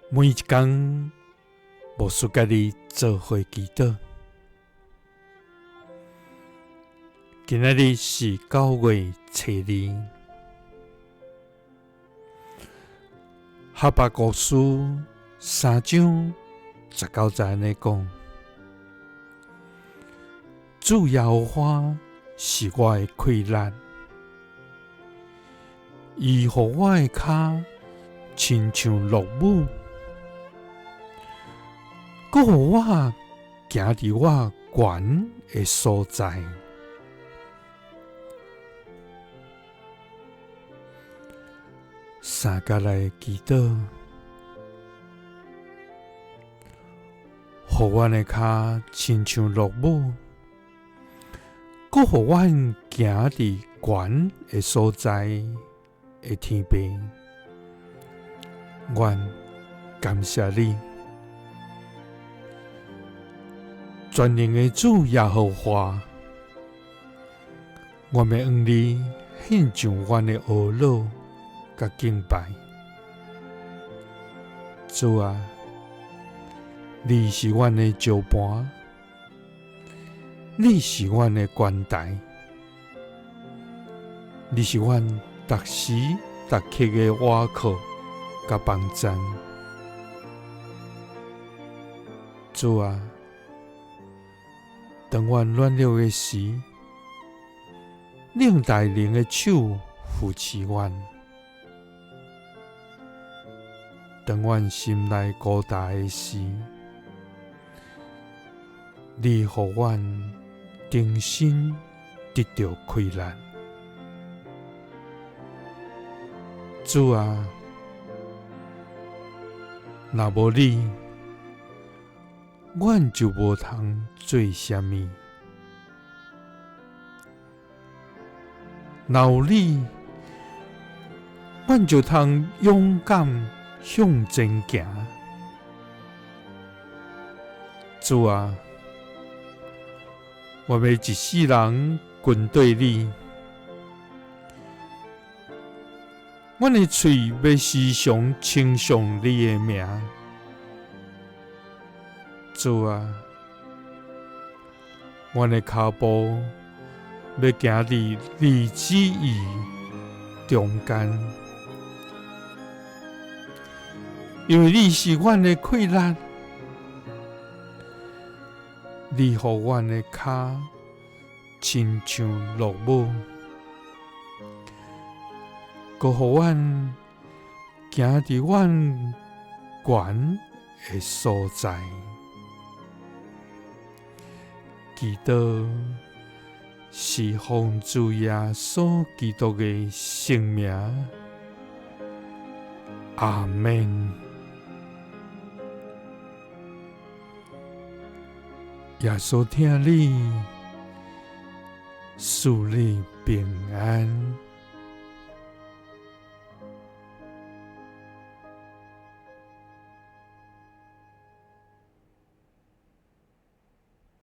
每一工，牧師佮你做伙祈禱。今仔日是9月初2，哈巴谷書3章19節按呢講：主耶和華是我的氣力，伊予我的跤親像駱母，閣予我行佇我懸的所在。三佮來祈禱，予阮的跤親像駱母，閣予阮行佇懸的所在的天父，阮感謝你，全能的主耶和華，阮欲向你獻上阮的呵咾佮敬拜。主啊，你是阮的石盤，你是阮的懸台，你是阮逐時逐刻的倚靠佮幫贊。主啊，當阮軟弱的時，你用大能的手扶持阮；當阮心內孤單的時，你予阮重新得著氣力。主啊，若無你，阮就無通做啥物；若有你，阮就通勇敢向前行。主啊，我欲一世人跟綴你，阮的喙欲時常稱頌你的名。主啊，阮的跤步欲行佇你旨意中間，因為你是阮的氣力，你予阮的跤親像駱母，閣予阮行佇阮懸的所在。祈禱是奉主耶穌基督的聖名，阿們。耶穌疼你，賜你平安。